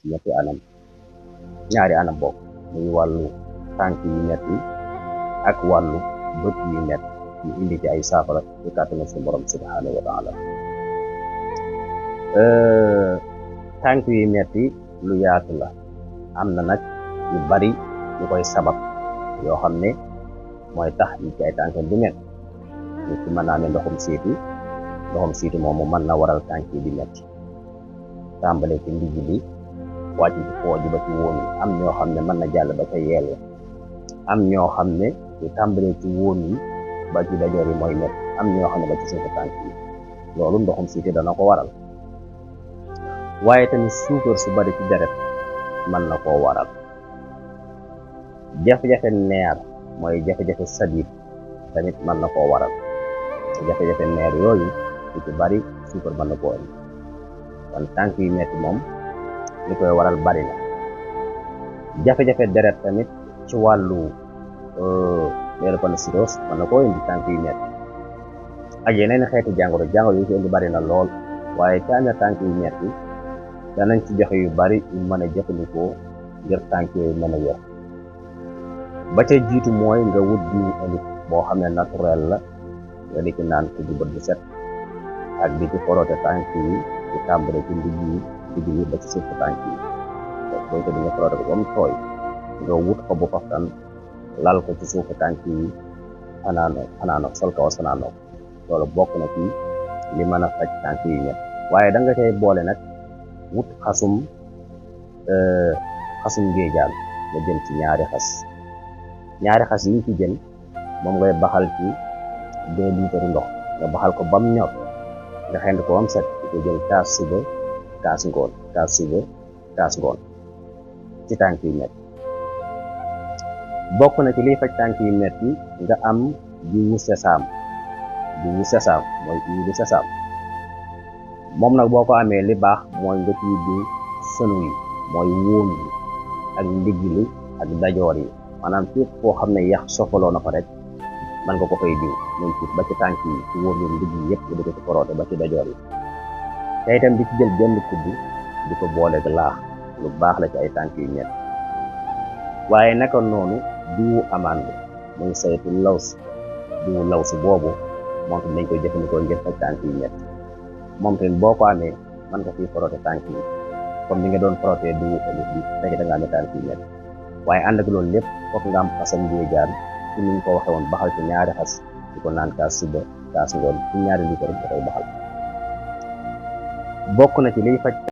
ci ñaari anam bokk muy wàllu tànk yu metti ak wàllu bët yu metti ñu indi ci ay saafara ci kàttanu suñu borom subhanahu wa taala. tànk yu metti lu yaatu la, am na nag yu bari yu koy sabab yoo xam ne mooy tax nit ci ay tànkam di metti. nit ki mën naa amee ndoxum siiti moomu mën na waral tànk yi di metti, tàmbale ci ndigg bi wàcc ci pooj ba ci wóom yi. am ñoo xam ne mën na jàll ba ca yeel ya, am ñoo xam ne di tàmbalee ci wóom yi ba ci dajoor yi mooy metti, am ñoo xam ne ba ci suufu tànk yi. loolu ndoxum siiti dana ko waral. waaye tamit suukar su bari ci deret mën na koo waral. jafe-jafe neer mooy jafe-jafe sadiid tamit mën na koo waral. jafe-jafe neer yooyu lu ci bari suukar mën na koo indi. kon tànk yu metti moom li koy waral bari na. jafe-jafe deret tamit ci wàllu drépanocytose mën na koo indi tànk yu metti ak yeneen xeeti jàngoro yu ci indi bari na lool. waaye ci amee tànk yu metti danañ ci joxe yu bari yu mën a jëfandikoo ngir tànk yooyu mën a wér. ba ca jiitu mooy nga wut diwu ëlif boo xam ne naturel la, nga di ci naan ku bët bu set ak di ci forote tànk yi di tàmbale ci ndigg yi ba ci suufu tànk yi. booy ko di nga forote ko ba mu tooy nga wut ko bu paftan lal ko ci suufu tànk yi fanaano sol kaw fanaano. loolu bokk na ci li mën a faj tànk yi ñett. waaye da nga cay boole nag wut xasum géejaan nga jël ci ñaari xas yi ci jël moom ngay baxal ci 2 litres ndox nga baxal ko bam ñor nga xend ko bam set di ko jël kaas suba kaas ngoon ci tànk yu metti. bokk na ci liy faj tànk yu metti nga am diwu sesaam mooy huile de sésame. moom nag boo ko amee li baax mooy nga ciy diw sënu yi mooy wóom yi ak ndigg li ak dajoor yi, maanaam fépp foo xam ne yax sofaloo na ko rek man nga ko koy diw muy ci ba ci tànk yi ci wóom yi ndigg yi yëpp nga di ko ci koroote ba ci dajoor yi. te itam di ci jël benn kudd di ko booleeg laax lu baax la ci ay tànk yu ñett. waaye naka noonu diwu amande muy saytu diwu lawsi boobu moom tamit dañ koy jëfandikoo ngir faj tànk yu ñett. moom tamit boo ko amee mën nga fiy forote tànk yi comme ni nga doon forote diwu ëlif bi fekk da nga amee tànk yu ñett. waaye ànd ak loolu lépp fokk nga am xasam géejaan ci ni ñu ko waxee woon baxal ci ñaari xas di ko naan kaas suba kaas ngoon ci ñaari litre da koy baxal. bokk na ci liy faj